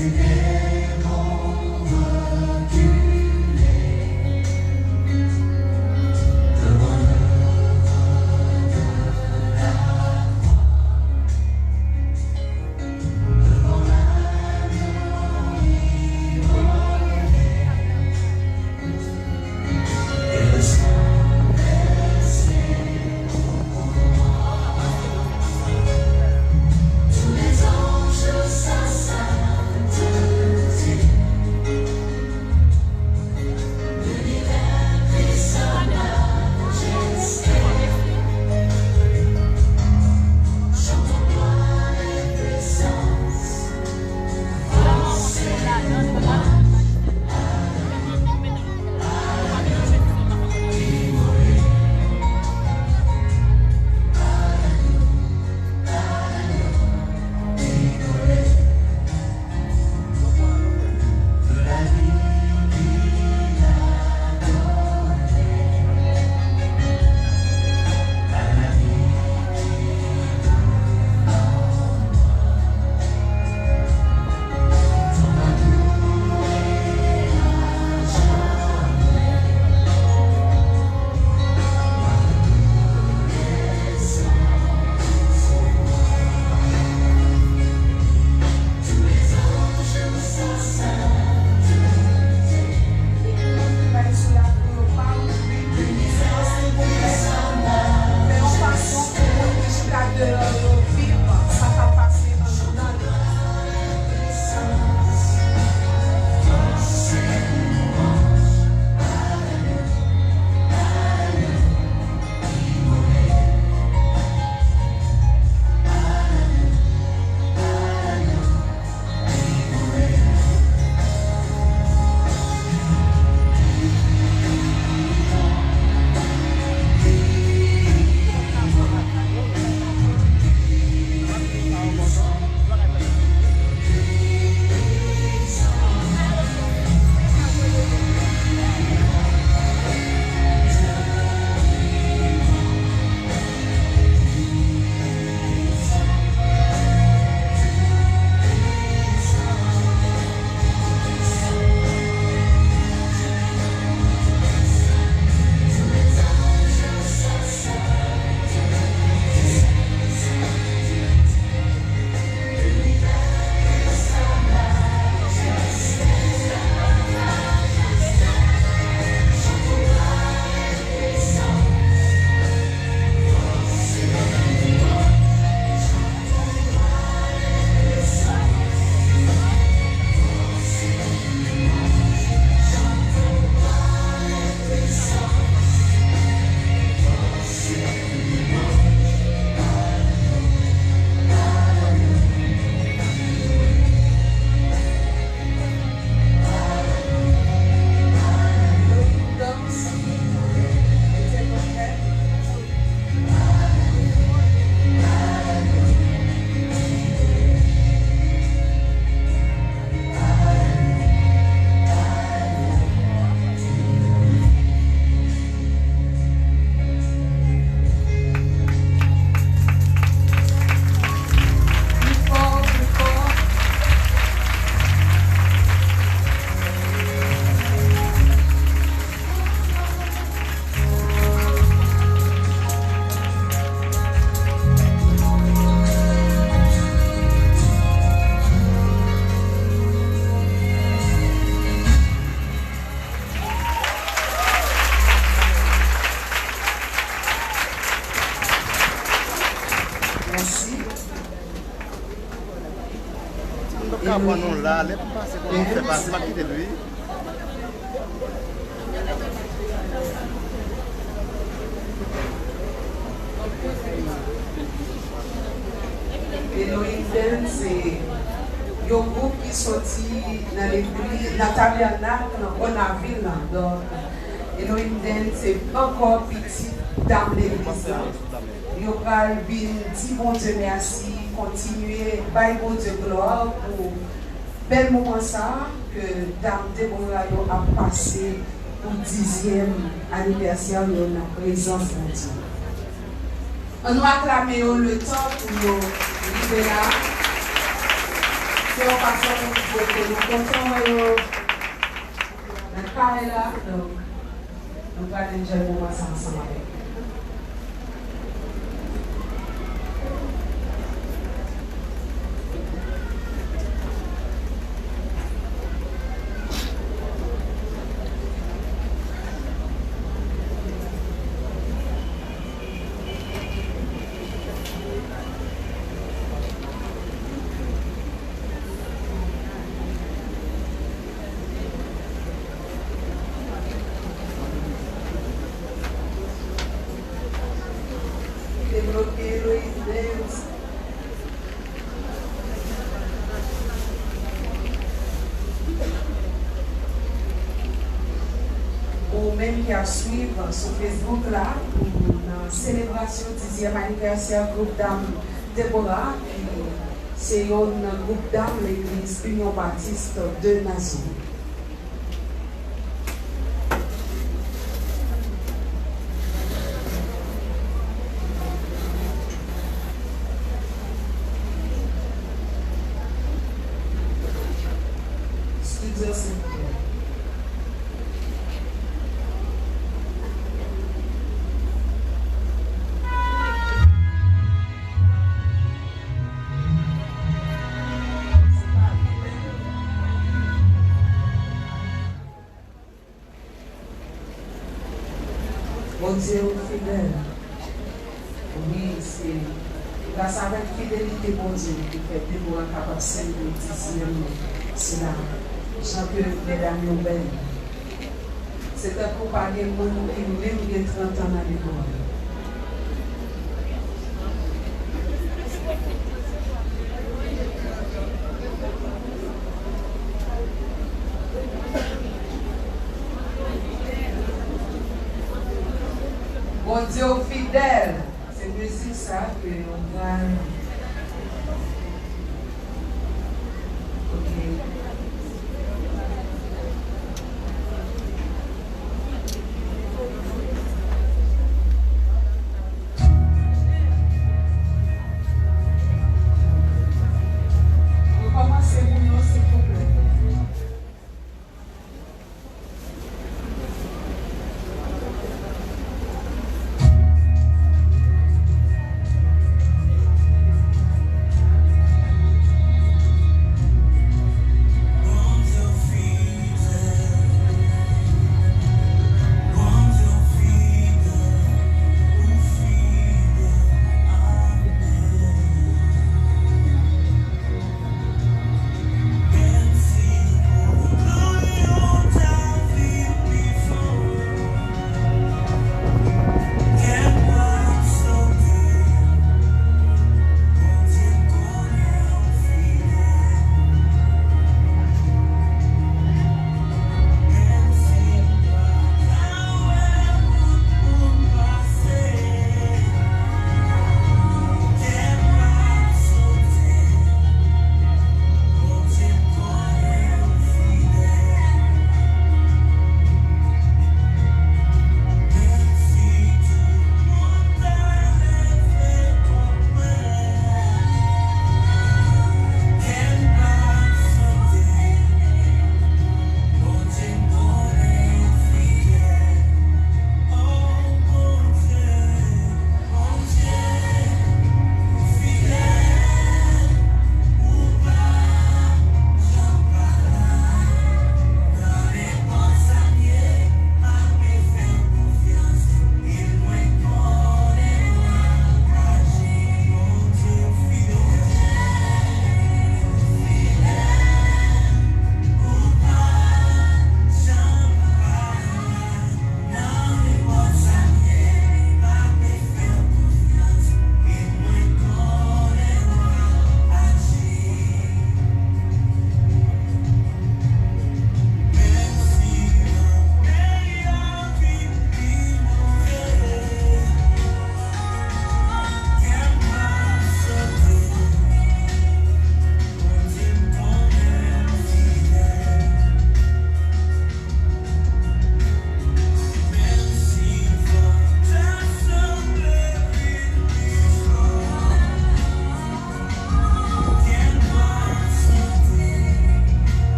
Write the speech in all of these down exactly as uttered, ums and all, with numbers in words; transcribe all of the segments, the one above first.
Fè yon fason pou moun ki chita deyò yo viv sa k ap pase anndan yo. Mèsi. M p ap ka pran non la, lè m pase pou m fè pase, m ap kite l, wi. Elohim Band se yon gwoup ki soti nan legliz, nan Tabènak, nan Onavil la. Donk, Elohim Band se ankò pitit dam legliz la. Yo pral vin di Bondye mèsi, kontinye bay Bondye glwa pou bèl moman sa a ke dam Debora yo ap pase pou dizyèm anivèsè yo nan prezans Bondye. Ann nou aklame yo letan pou yo rive la. Yo pase yon ti kote, nou kontan wè yo nan kay la, donk nou pral enjoy moman sa ansanm avèk yo. Debloke Eloise Dance. Ou menm ki ap swiv sou Facebook la, pou nan selebrasyon dizyèm anivèsè gwoup dam Deborah, ki se youn nan gwoup dam legliz Union Baptiste de Nazareth. Studio Saint-Pierre. Bondye ou fidèl. Wi, se gras avèk fidelite Bondye ki fè Debora kapab selebre dizyèm sila, jan ke medam yo bèl. Se tankou pa gen moun ki menm gen trant an nan lekòl. Bondye w fidèl. Se mizik sa ke nou pral. Ok. Rekòmanse pou nou, silvouplè.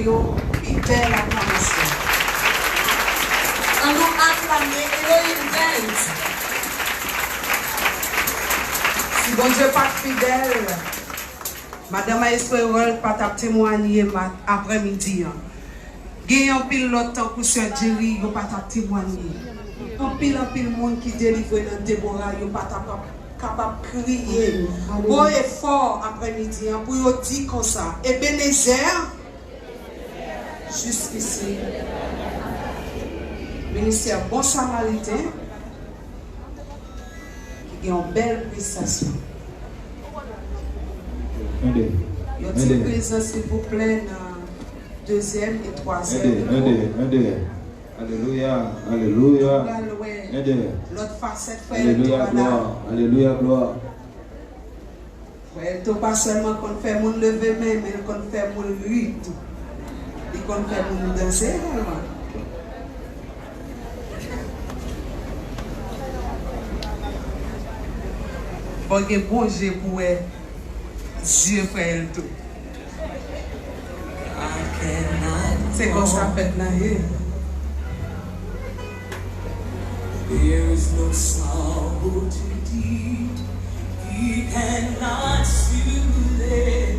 Yo, pi bèl aklamasyon. Ann nou aklame Elohim Band. Si Bondye pa t fidèl, Madan Maestro Harold pa t ap temwanye aprèmidi an. Gen anpil lòt tankou Sè Jerry, yo pa t ap temwanye. Anpil, anpil moun ki delivre nan Debora, yo pa t ap kapab kriye wo e fò aprèmidi an pou yo di konsa, Ebenezè, jiskisi. Ministè Bon Samariten ki gen yon bèl prestasyon. Yon ti prezans, silvouplè, nan dezyèm e twazyèm nivo. Alelouya, alelouya. Lòt fasèt frè Elto a la. Alelouya, glwa. Frè Elto pa sèlman konn fè moun leve men, men l konn fè moun ri tou. Li konn fè moun danse egalman. Fò w gen bon je pou w wè zye frè Elto. Se konsa fèt la ye. There is no sorrow too deep he cannot soothe it.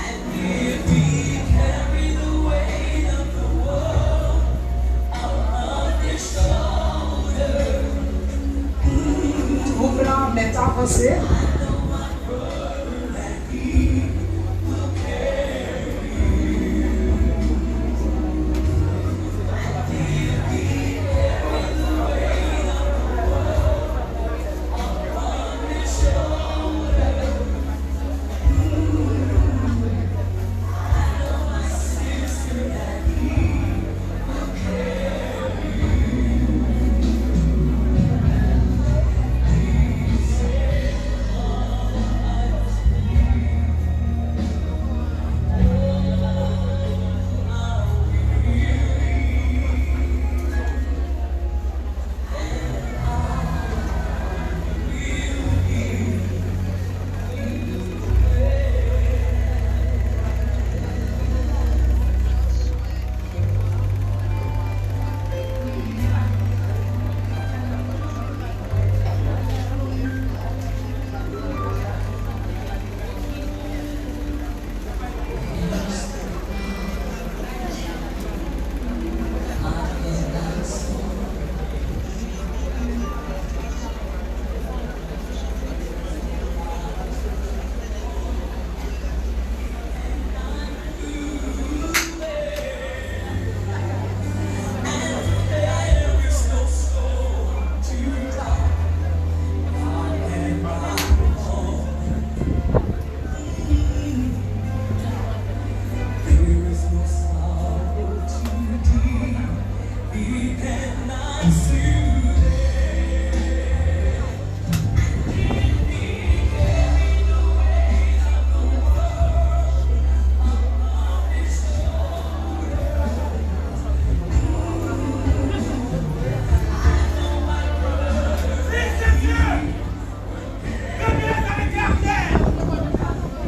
And if he carry the weight of the world upon his shoulder, Twoup lan mèt avanse.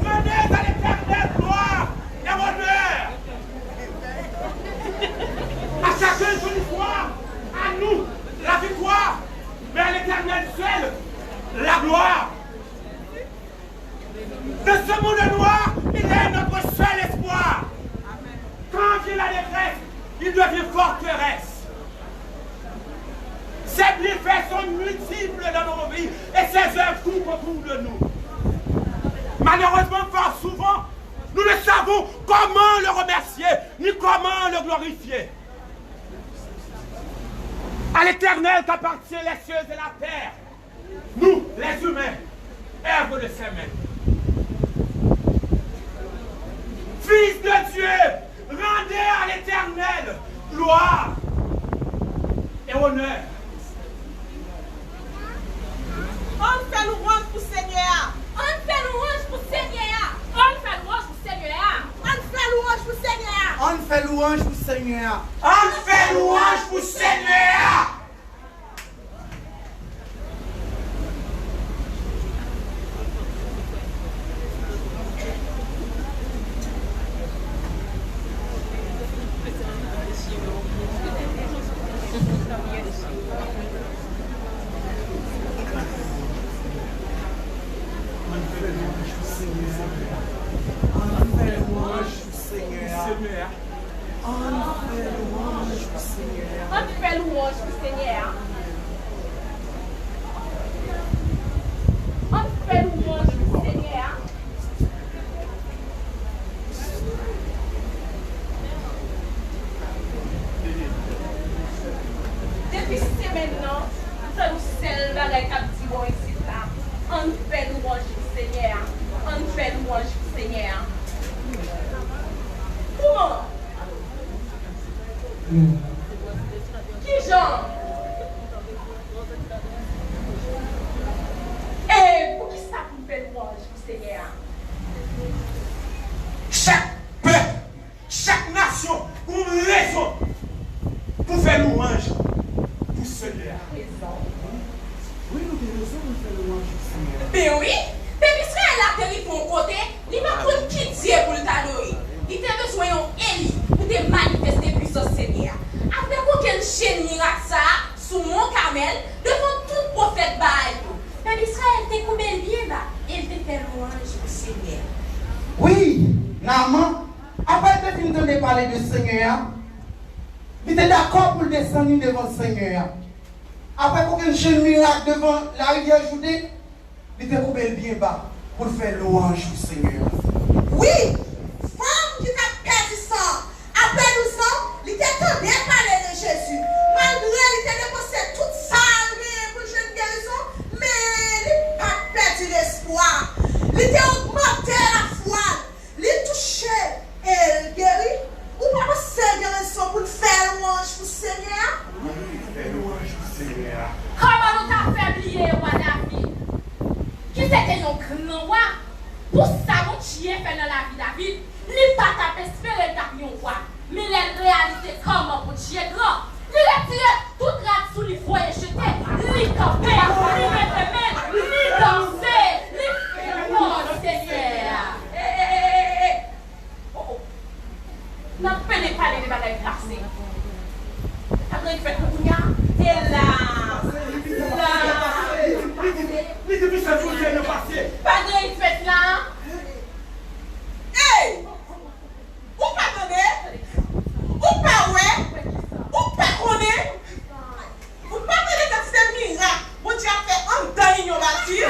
Rendez à l'Éternel gloire et honneur. À chacun son histoire, à nous la victoire, mais à l'Éternel seul la gloire. Dans ce monde noir, il est notre seul espoir. Quand vient la détresse, il devient forteresse. Ses bienfaits sont multiples dans nos vies et ses œuvres tournent autour de nous. Malheureusement, fort souvent, nous ne savons comment le remercier ni comment le glorifier. À l'Éternel qu'appartient les cieux et la terre. Nous, les humains, œuvre de ses mains. Fils de Dieu, rendez à l'Éternel gloire et honneur. Ann fè lwanj pou Senyè a. Ann fè lwanj pou Senyè a. Ann fè lwanj pou Senyè a. Ann fè lwanj pou Senyè a. Ann fè lwanj pou Senyè a. Ann fè lwanj pou Senyè a. Ann fè lwanj pou Senyè a. Ann fè lwanj pou Senyè a. Ann fè lwanj pou Senyè a. Ann fè lwanj pou Senyè a. Depi semèn nan, m tann yon sèl bagay k ap di bò isit la, ann fè lwanj pou Senyè a, ann fè lwanj pou Senyè a. Kouman? Kijan? E poukisa pou n fè lwanj pou Senyè a? Chak pèp, chak nasyon gen yon rezon pou fè lwanj pou Senyè a. Rezon? Wi, nou gen rezon pou n fè lwanj pou Senyè a. Ben wi, pèp Izrayèl la te rive yon kote, li pa t konn ki Dye pou l t adore. Li te bezwen yon Eli pou te manifeste pwisans Senyè a. Apre kokenn chenn mirak sa a sou Mont Kamèl, devan tout pwofèt Baal yo, pèp Izrayèl te koube l byen ba e l te fè lwanj pou Senyè a. Wi, Naaman, apre l te fin tande pale de Senyè a, li te dakò pou l desann li devan Senyè a. Apre kokenn chenn mirak devan larivyè Jouden, li te koube l byen ba pou l fè lwanj pou Senyè a. Wi, fanm ki t ap pèdi san an, apre douz an, li te tande pale de Jezi. Malgre li te depanse tout sa l genyen pou l jwenn gerizon, men li pa t pèdi lespwa. Li te ogmante lafwa l. Li touche e l geri. Ou pa panse gen rezon pou n fè lwanj pou Senyè a? Wi, fè lwanj pou Senyè a. Kòman nou ta fè bliye wa David, ki se te yon gran wa? Pou sa Bondye fè nan lavi David, li pa t ap espere l t ap yon wa. Men lè l reyalize kòman Bondye gran, li retire tout rad sou li voye jete, li kanpe, li mete men, li danse, li fè lwanj Senyè a. E, e, e, e, e. Oh, oh. N ap pede pale de bagay pase. Pa gen anyen k fèt pou kounye a. E la, la. Li di, li di, li di, Michel Fouquier nan pase. Pa gen anyen k fèt la. Ey! Ou pa tande? Ou pa wè? Ou pa konnen? Ou pa tande kantite mirak Bondye ap fè anndan Inyon Batis?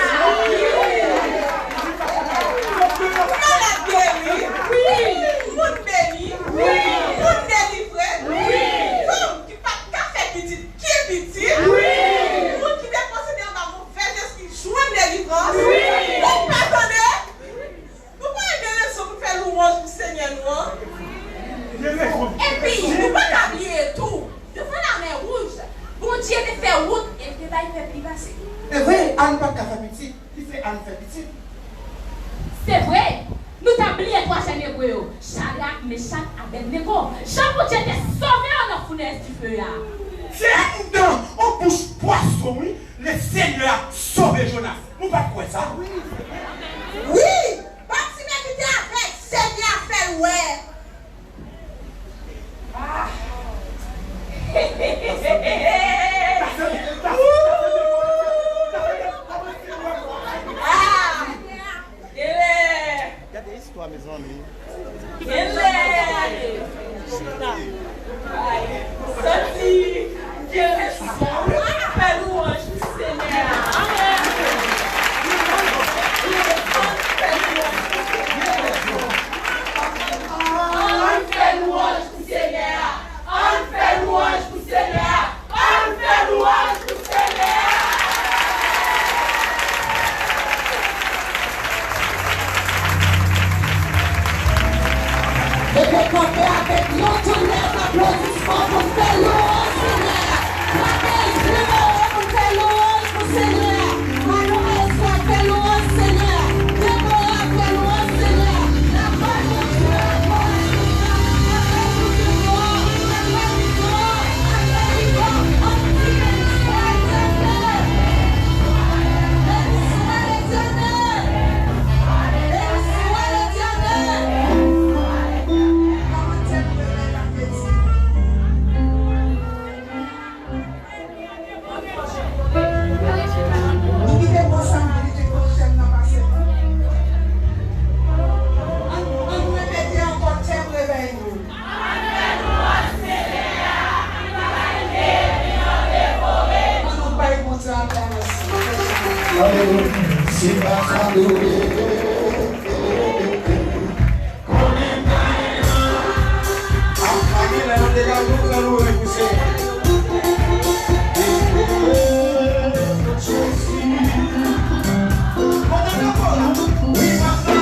Malad geri, moun beni, moun delivre, fanm ki pa t ka fè pitit ki pitit, moun ki te posede anba movèz espri jwenn delivrans. Ou pa tande? Nou pa gen rezon pou fè lwanj pou Senyè nou an? Epi, nou pa ka bliye tou, devan Lamè Wouj, Bondye te fè wout e l te bay pèp li pase. Se vre, Ann pa t ka fè pitit, li fè Ann fè pitit. Se vre, nou t ap bliye twa jèn Ebre yo, Chadrak, Mechak, Abèdnego. Jan Bondye te sove yo nan founèz dife a. Se anndan yon bouch pwason, wi, Lesenyè a sove Jonas. Nou pa t kwè sa? Wi! Batime ki te avèg, Senyè a fè l wè. Ah! Ah! Genlè! Gade istwa, mezanmi. Genlè! Santi gen rezon fè lwanj pou Senyè a. Se pa sa nou ye. Konnen pa gen nan. Ap pa gen lè nou te ka tou pran nou repouse. Jezi. Kote nou pran nou? Wi, papa.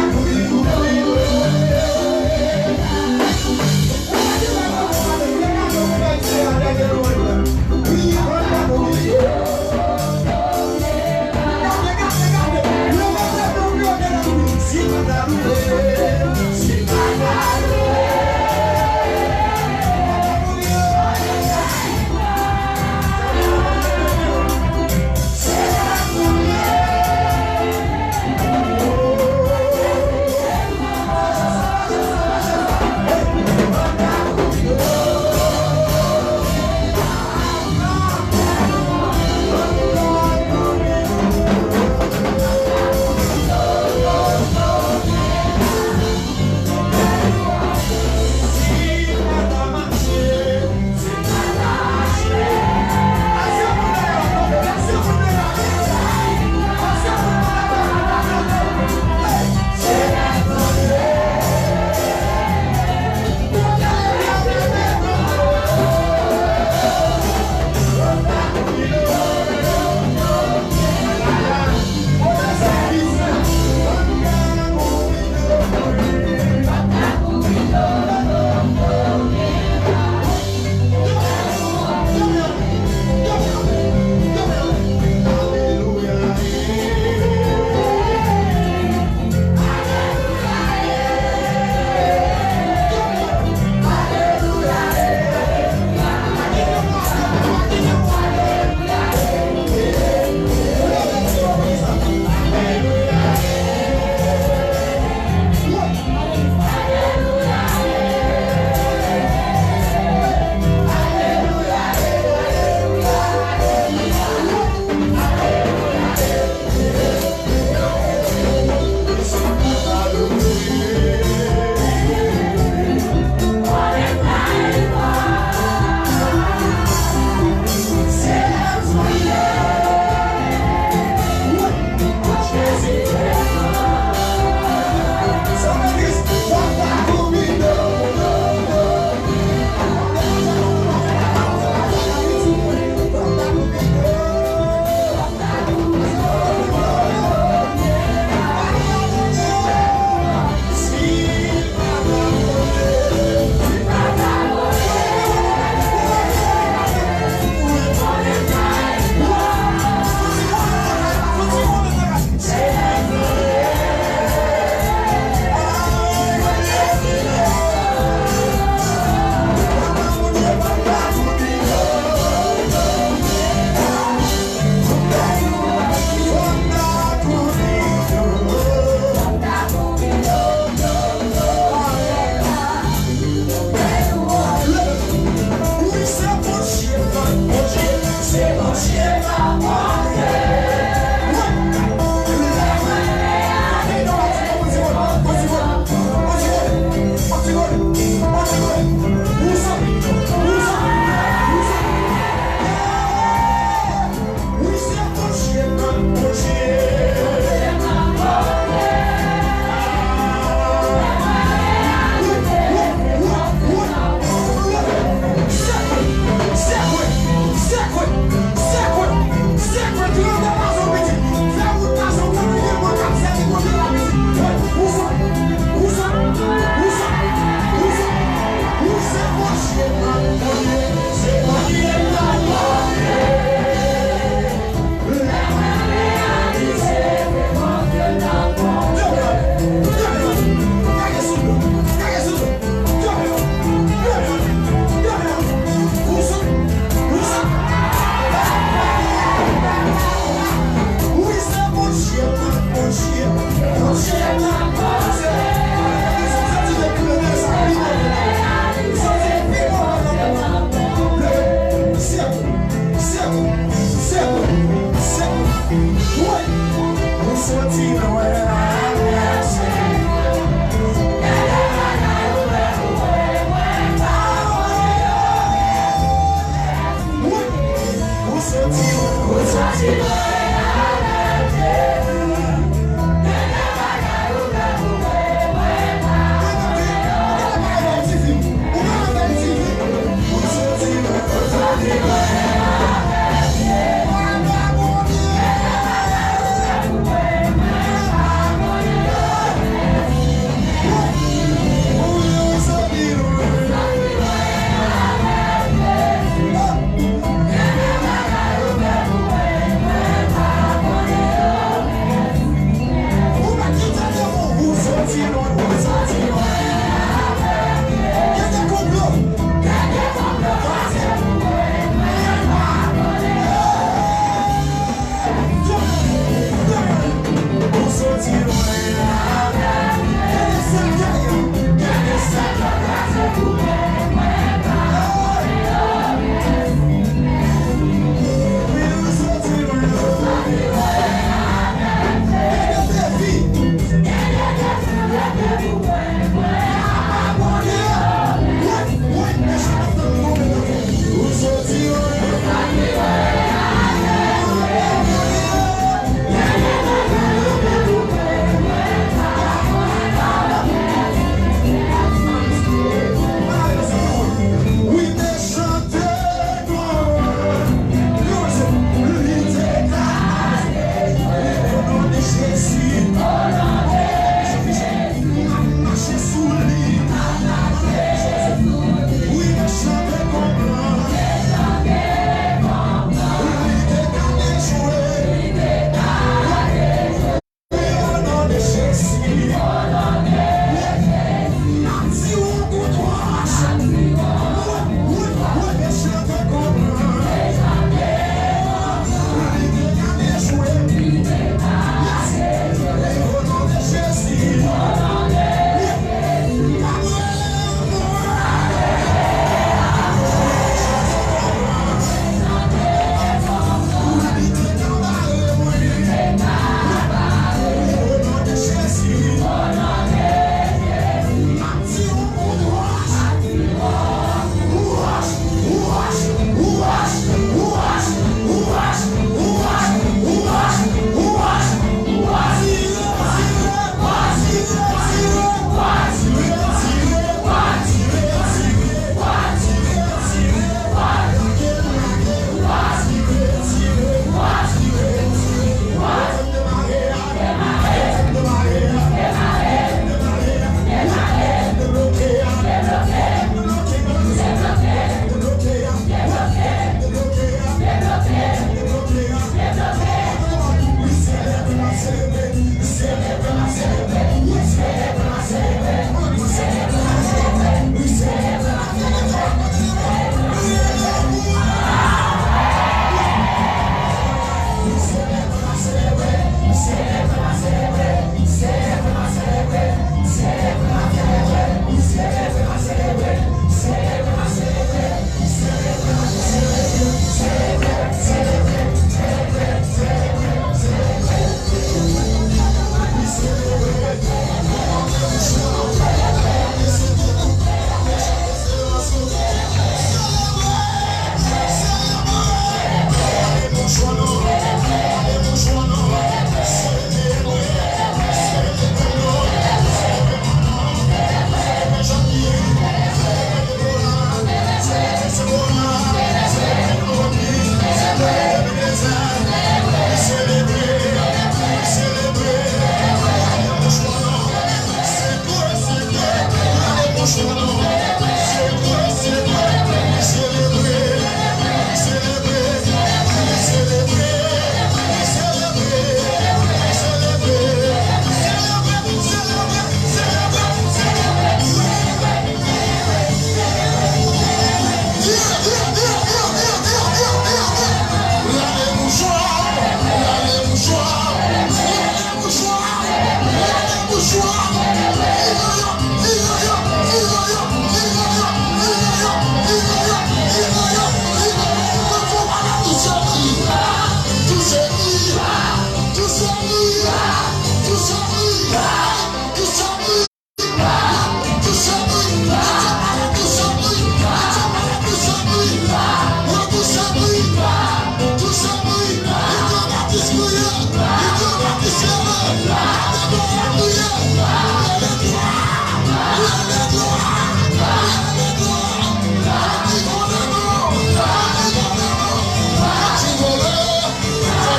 Ti vòlè,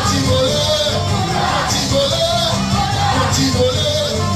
ti vòlè, ti vòlè, ti vòlè.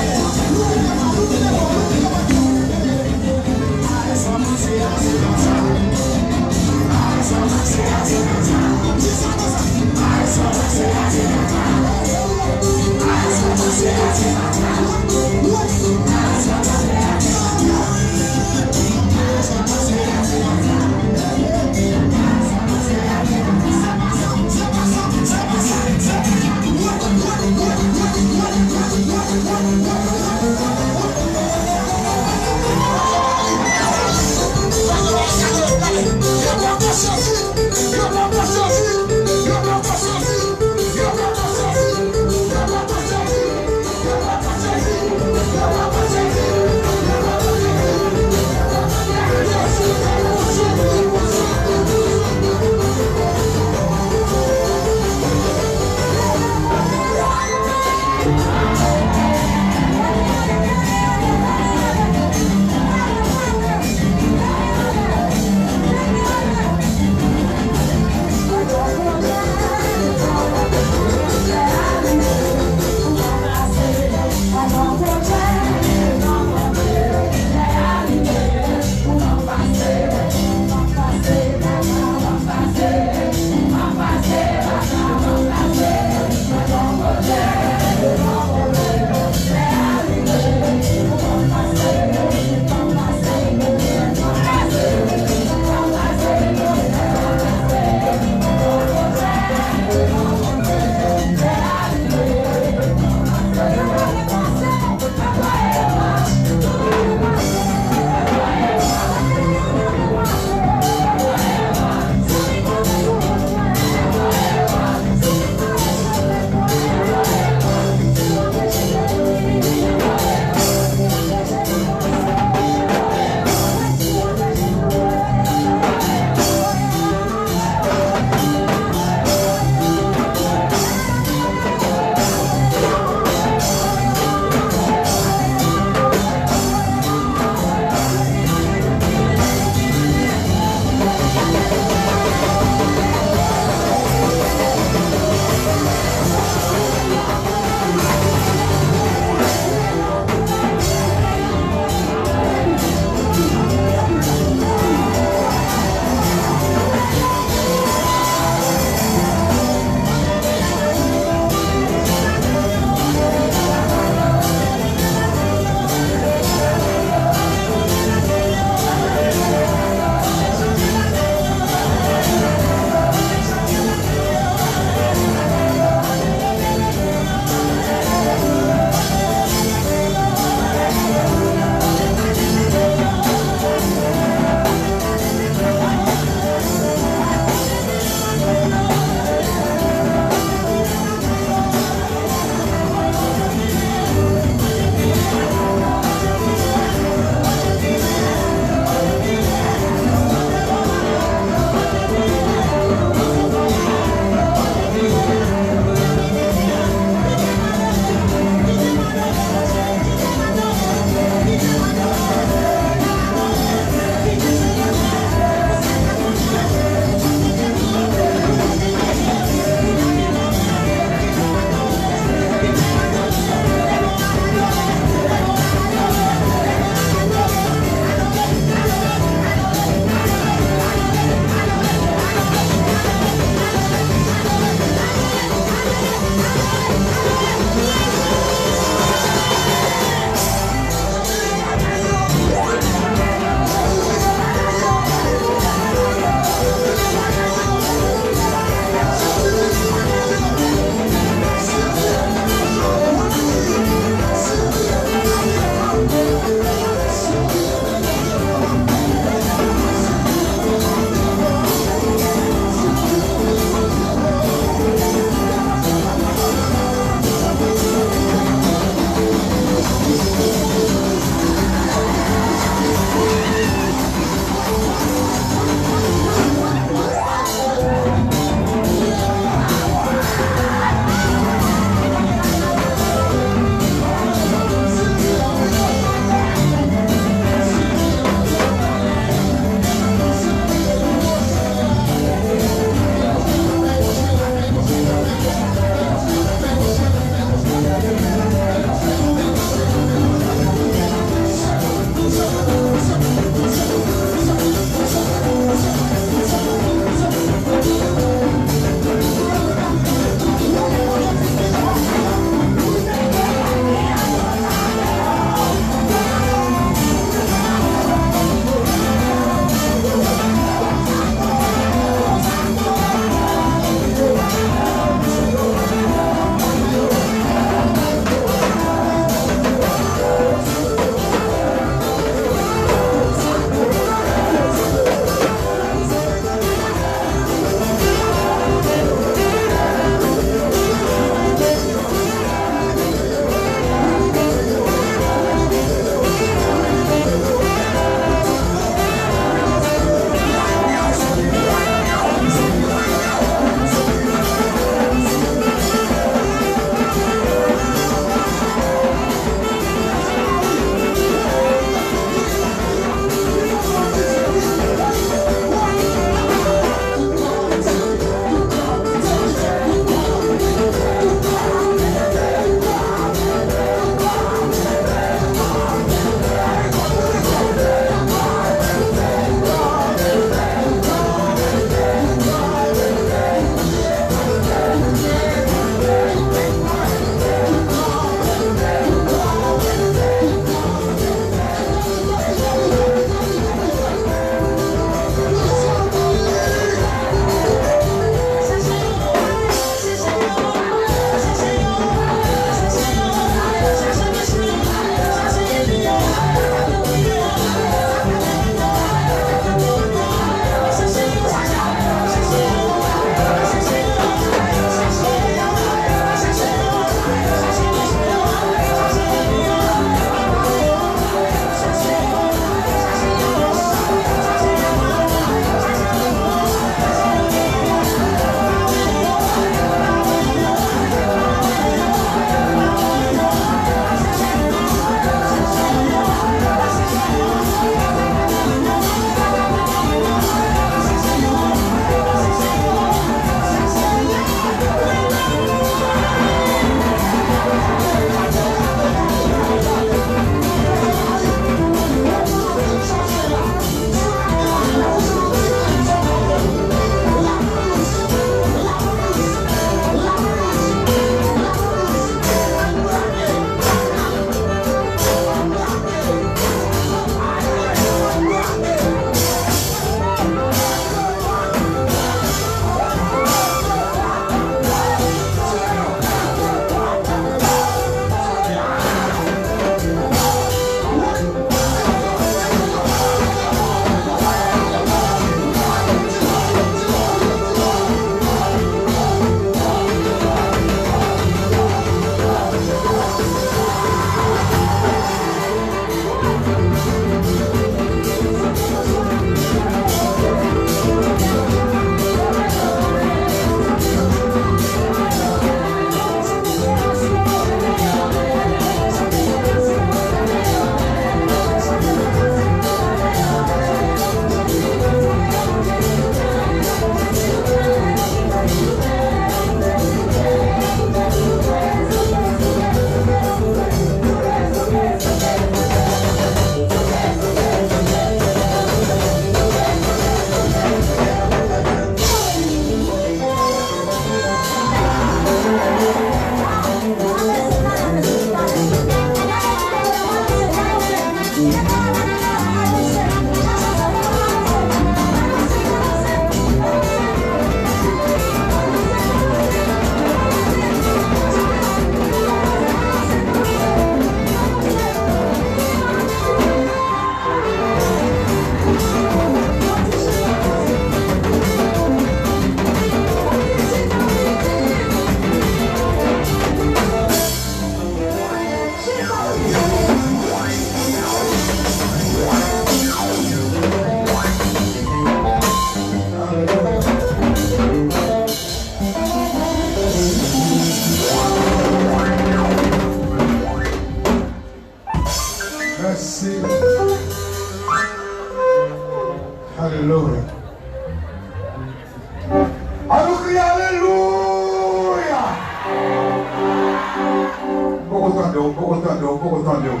Tande w, poko tande w, poko tande w.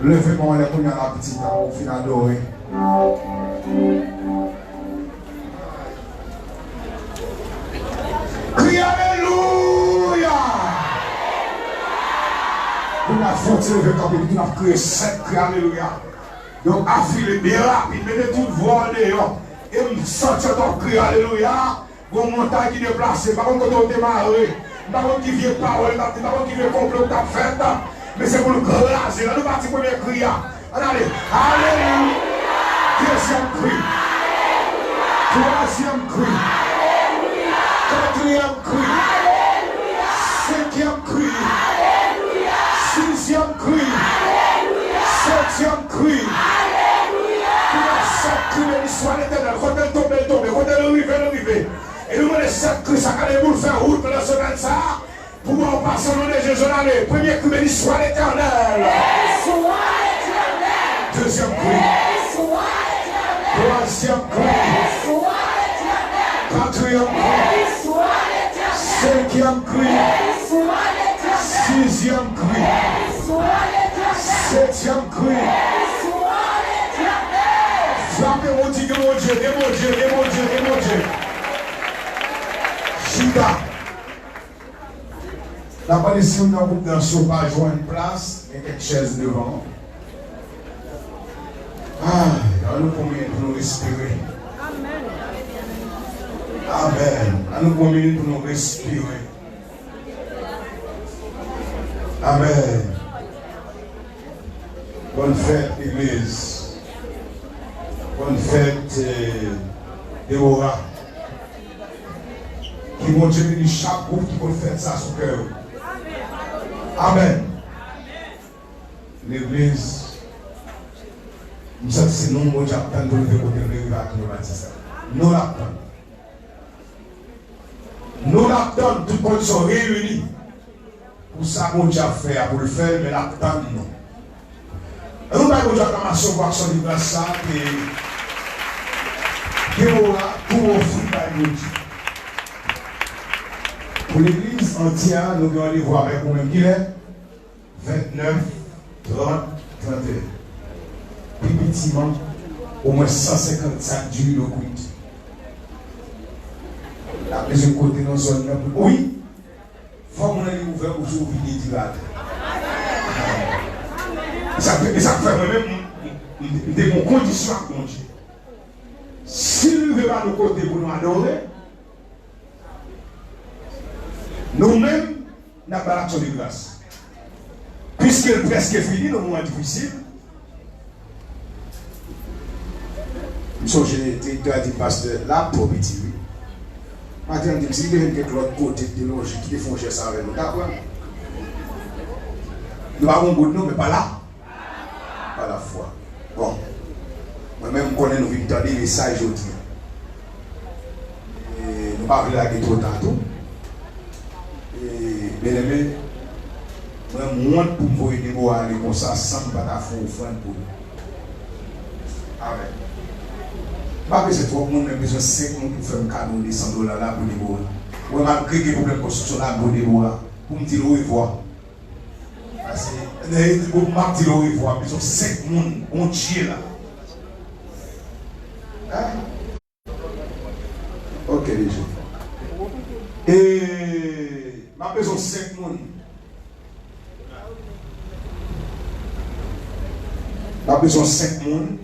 Leve men w anlè kounye a la, pitit, apre w fin adore. Kriye alelouya! Kounye a, fò w ti leve kanpe, pitit, n ap kriye sèt kri alelouya. Yo afile byen rapid, mete tout vwa w deyò. E m santi yo t ap kriye alelouya. Gon montay ki deplase, m pa konn kote w te mare, m pa konn ki vye pawòl, m pa konn ki vye konplo k t ap fèt, men se pou l kraze. Ann nou pati premye kri a. Ann ale. Alelouya! Dezyèm kri. Twazyèm kri. Katriyèm kri. Senkyèm kri. Sizyèm kri. Setyèm kri. Kounye a, sèt kri, beni swa Letènèl. Kote l tonbe, l tonbe. Kote l rive, l rive. E nou mande sèt kri sa k ale pou l fè wout pandan semèn sa a, pou ba w pase o non de Jezi. Ann ale. Premye kri, beni swa Letènèl. Beni swa Letènèl. Dezyèm kri. Beni swa Letènèl. Twazyèm kri. Beni swa Letènèl. Katriyèm kri. Beni swa Letènèl. Senkyèm kri. Beni swa Letènèl. Sizyèm kri. Beni swa Letènèl. Setyèm kri. Beni swa Letènèl. Frape, ou di, gen Bondye, gen Bondye, gen Bondye, gen Bondye. Chita. N ap mande si youn nan gwoup nan, si w pa jwenn plas, gen kèk chèz devan w. Ay, ann nou pran yon minit pou nou respire. Amèn. Ann nou pran yon minit pou nou respire. Amèn. Bòn fèt, legliz. Bòn fèt, eh, Debora. Ke Bondye beni chak gwoup ki konn fèt sa sou kè yo. Amèn. Legliz, m santi se nou Bondye ap tann pou rive kote l vle rive ak nou maten sa. Nou l ap tann. Nou l ap tann, tout kondisyon reyini pou sa Bondye ap fè a, pou l fè l, men l ap tann nou. Ann nou bay Bondye aklamasyon pou aksyon de gras sa ke Debora tou ofri bay Bondye. Pou legliz antye a, nou gen randevou avèk ou menm kilè? Vennèf, trant, tranteyen. Pi pitiman, omwen san senkant sak diwil kwit. N ap bezwen kote nan zòn nan pou, wi. Fò moun nan li ouvè bouch ou vide di atè. E sa k fè, e sa k fè mwen menm, m, m, m te gon kondisyon ak Bondye. Si l rive ba nou kote pou nou adore, nou menm, n ap ba l aksyon de gras. Piske l prèske fini nan moman difisil, m sonje direktè a di m, pastè, la twò piti, wi. Maten an, m di m, si li te vin kèk lòt kote, li te lonje, ki te fè yon jès avè nou, ta pran. Nou pa gon goud non, men pa la. Pa lafwa. Bon. Mwen menm, m konnen nou vin tande mesaj jodi a. E, nou pa vle lage twò ta tou. E, byeneme, mwen, m wont pou m voye Debora ale konsa san m pa ta fè yon ofrann pou li. Amèn. M pa bezwen twòp moun, men m bezwen senk moun pou fè m kado de san dola la pou Debora. Mwen, malgre gen pwoblèm konstriksyon la, m voye Debora pou m di l orevwa. Paske, lè yo di, bon, m ap di l orevwa, m bezwen senk moun, Bondye la. Hein? Ok, deja. E, m ap bezwen senk moun. M ap bezwen senk moun.